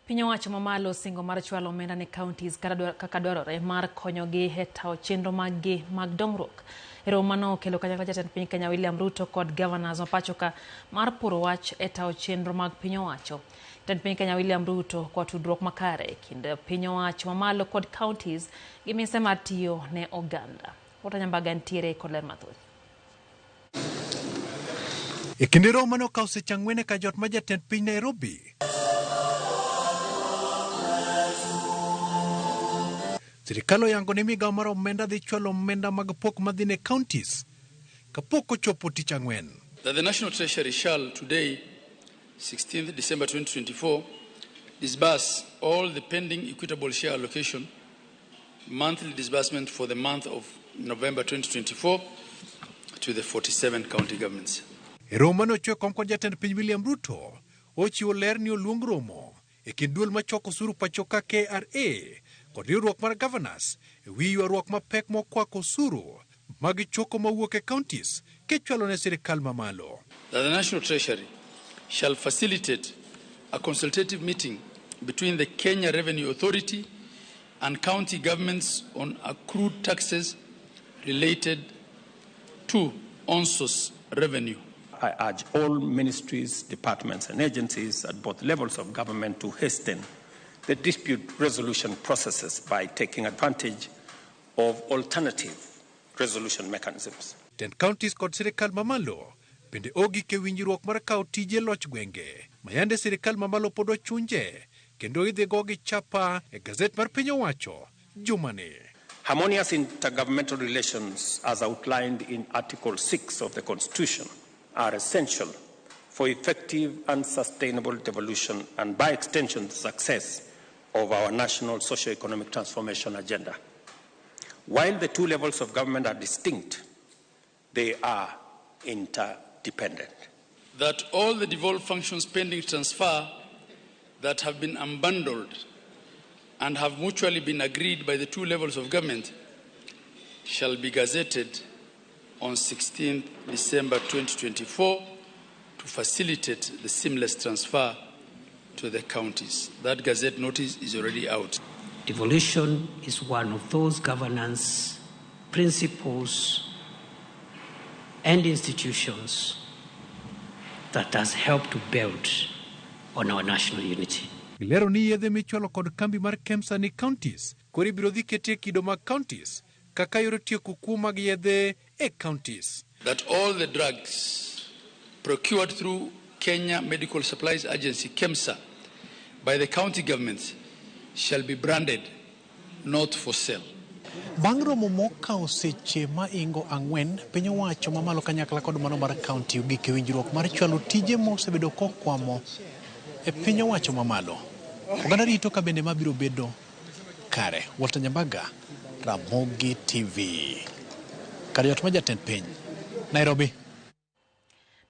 Piny owacho mamalo osingo mar chwalo omenda ne counties kaka dwarore mar konyogi e tayo chenro maggi mag dongruok. E romo mano okelo kanyakla jatend piny Kenya William Ruto kod governors ma pachoka mar poro wach e tayo chenro mag piny owacho. Jatend piny Kenya William Ruto kwa tudruok makare e kind piny owacho mamalo kod counties gi mise mar tiyo ne oganda. Walter Nyambaga ntiere kod ler mathoth. E kinde romo mane okawo seche ang'wen e kajot ma jatend piny Nairobi, sirikal oyango ni migawo mar omenda dhi chwalo omenda mag pok madhi ne counties kapok ochopo tich ang'wen. That the National Treasury shall today, 16th December 2024, disburse all the pending equitable share allocation monthly disbursement for the month of November 2024 to the 47 county governments. E romo mane ochwe kom kod jatend piny William Ruto, ochiwo ler ni oluong romo e kind duol machoko osuru pachoka KRA kod riwruok mar governors e wi ywaruok mapek mokwako osuru magichoko mawuok e counties kichwalo ne sirikal mamalo. That the National Treasury shall facilitate a consultative meeting between the Kenya Revenue Authority and county governments on accrued taxes related to on-source revenue. I urge all ministries, departments, and agencies at both levels of government to hasten the dispute resolution processes by taking advantage of alternative resolution mechanisms. Tend counties kod sirikal mamalo bende ogik e winjruok mar kawo tije loch gwenge ma yande sirikal mamalo pod ochunje kendo idhi gogi chapa e gazet mar piny owacho jumani. Harmonious intergovernmental relations, as outlined in Article 6 of the Constitution, are essential for effective and sustainable devolution and, by extension, the success of our national socio-economic transformation agenda. While the two levels of government are distinct, they are interdependent. That all the devolved functions pending transfer that have been unbundled and have mutually been agreed by the two levels of government shall be gazetted on 16th December 2024 to facilitate the seamless transfer to the counties. That gazette notice is already out. Devolution is one of those governance principles and institutions that has helped to build on our national unity. Gilero ni yedhe michwalo kod kambi mar KEMSA ni counties koro ibiro dhi ketie kido mag counties kaka yor tieko kuo mag yedhe e counties. That all the drugs procured through Kenya Medical Supplies Agency, KEMSA, by the county governments shall be branded not for sale. Bang' romo mokawo seche maingo ang'wen, piny owacho mamalo kanyakla kod mano mar kaunti ogik e winjruok mar chwalo tije mosebedo kokwamo e piny owacho mamalo. Oganda rito ka bende ma biro bedo kare. Walter Nyambaga, Ramogi TV. Kar jot ma jatend piny, Nairobi.